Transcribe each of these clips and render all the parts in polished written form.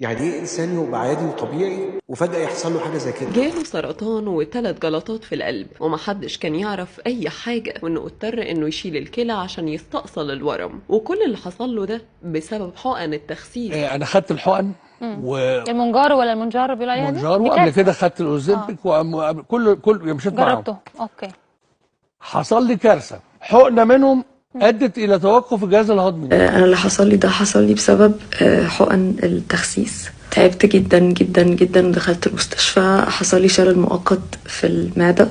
يعني ايه انسان يبقى عادي وطبيعي وفجأة يحصل له حاجة زي كده؟ جاله سرطان وثلاث جلطات في القلب، ومحدش كان يعرف اي حاجة، وانه اضطر انه يشيل الكلى عشان يستأصل الورم، وكل اللي حصل له ده بسبب حقن التخسيس. انا خدت الحقن المونجارو ولا المونجارو بيقولوا عليها دي؟ مونجارو، وقبل كده خدت الاوزمبيك وكل مشيت معاهم. جربته. okay. حصل لي كارثة، حقنه منهم ادت الى توقف الجهاز الهضمي. انا اللي حصل لي ده حصل لي بسبب حقن التخسيس. تعبت جدا جدا جدا، دخلت المستشفى، حصل لي شلل مؤقت في المعدة،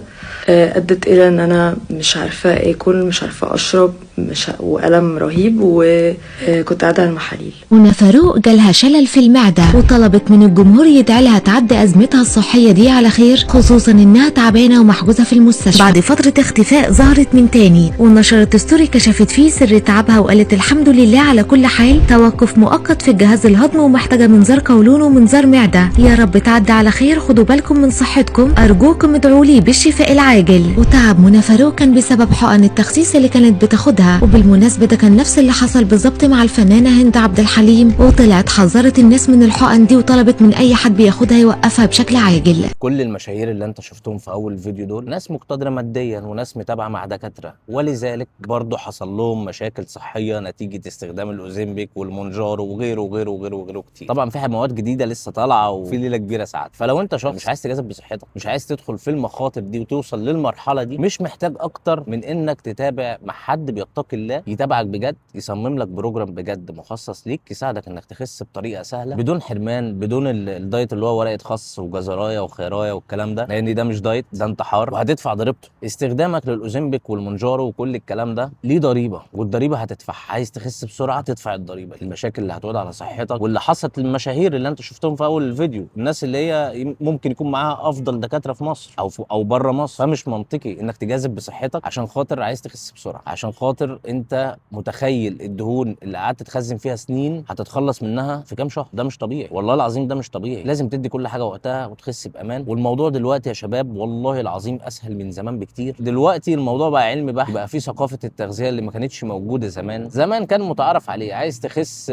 ادت الى ان انا مش عارفة اكل، مش عارفة اشرب، مش وألم رهيب، وكنت قاعدة على المحاليل. منى فاروق جالها شلل في المعدة، وطلبت من الجمهور يدعي لها تعدي أزمتها الصحية دي على خير، خصوصا إنها تعبانة ومحجوزة في المستشفى. بعد فترة اختفاء ظهرت من تاني ونشرت story كشفت فيه سر تعبها، وقالت الحمد لله على كل حال، توقف مؤقت في الجهاز الهضمي ومحتاجة منظار قولون ومنظار معدة، يا رب تعدي على خير، خدوا بالكم من صحتكم، أرجوكم ادعوا لي بالشفاء العاجل. وتعب منى فاروق كان بسبب حقن التخسيس اللي كانت بتاخدها، وبالمناسبة ده كان نفس اللي حصل بالظبط مع الفنانة هند عبد الحليم، وطلعت حذرت الناس من الحقن دي وطلبت من أي حد بياخدها يوقفها بشكل عاجل. كل المشاهير اللي انت شفتهم في اول فيديو دول ناس مقتدرة ماديا وناس متابعة مع دكاترة، ولذلك برضه حصل لهم مشاكل صحية نتيجة استخدام الاوزمبيك والمونجارو وغيره وغيره وغيره وغيره كتير. طبعا في مواد جديدة لسه طالعة وفي ليلة كبيرة ساعات. فلو انت شخص مش عايز تجازف بصحتك، مش عايز تدخل في المخاطر دي وتوصل للمرحلة دي، مش محتاج اكتر من انك تتابع مع حد بيتقي الله، يتابعك بجد، يصمم لك program بجد مخصص ليك، يساعدك انك تخس بطريقة سهلة بدون حرمان، بدون ال diet اللي هو ورقة خس وجزرايه وخيرايه والكلام ده، لان ده مش diet، ده انتحار وهتدفع ضريبته. استخدامك للاوزمبيك والمونجارو وكل الكلام ده ليه ضريبة، والضريبه هتدفعها. عايز تخس بسرعة تدفع الضريبة، المشاكل اللي هتعود على صحتك واللي حصلت للمشاهير اللي انت شفتهم في اول الفيديو، الناس اللي هي ممكن يكون معاها افضل دكاترة في مصر او بره مصر. فمش منطقي انك تجازف بصحتك عشان خاطر عايز تخس بسرعة، عشان خاطر انت متخيل الدهون اللي قعدت تخزن فيها سنين هتتخلص منها في كام شهر. ده مش طبيعي، والله العظيم ده مش طبيعي. لازم تدي كل حاجة وقتها وتخس بامان. والموضوع دلوقتي يا شباب والله العظيم اسهل من زمان بكتير. دلوقتي الموضوع بقى علم بحت، بقى في ثقافة التغذية اللي ما كانتش موجودة زمان. زمان كان متعارف عليه، عايز تخس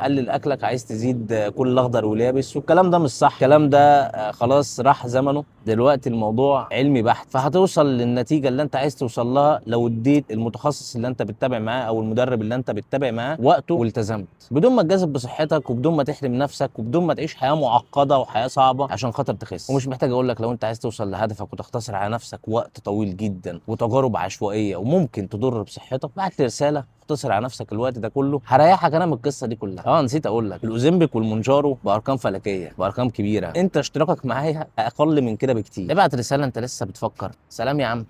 قلل اكلك، عايز تزيد كل اخضر واليابس، والكلام ده مش صح، الكلام ده خلاص راح زمنه. دلوقتي الموضوع علمي بحت، فهتوصل للنتيجة اللي انت عايز توصل لها لو اديت المتخصص اللي انت بتتابع معاه او المدرب اللي انت بتتابع معاه وقته والتزمت، بدون ما تجازف بصحتك وبدون ما تحرم نفسك وبدون ما تعيش حياة معقدة وحياه صعبة عشان خاطر تخس. ومش محتاج اقول لك لو انت عايز توصل لهدفك وتختصر على نفسك وقت طويل جدا وتجارب عشوائية وممكن تضر بصحتك، بعت لي رسالة اختصر على نفسك الوقت ده كله، هريحك انا من القصة دي كلها. نسيت اقول لك، الاوزمبيك والمونجارو بارقام فلكيه، بارقام كبيرة، انت اشتراكك معايا اقل من كده بكتير. ابعت رسالة انت لسه بتفكر. سلام يا عم.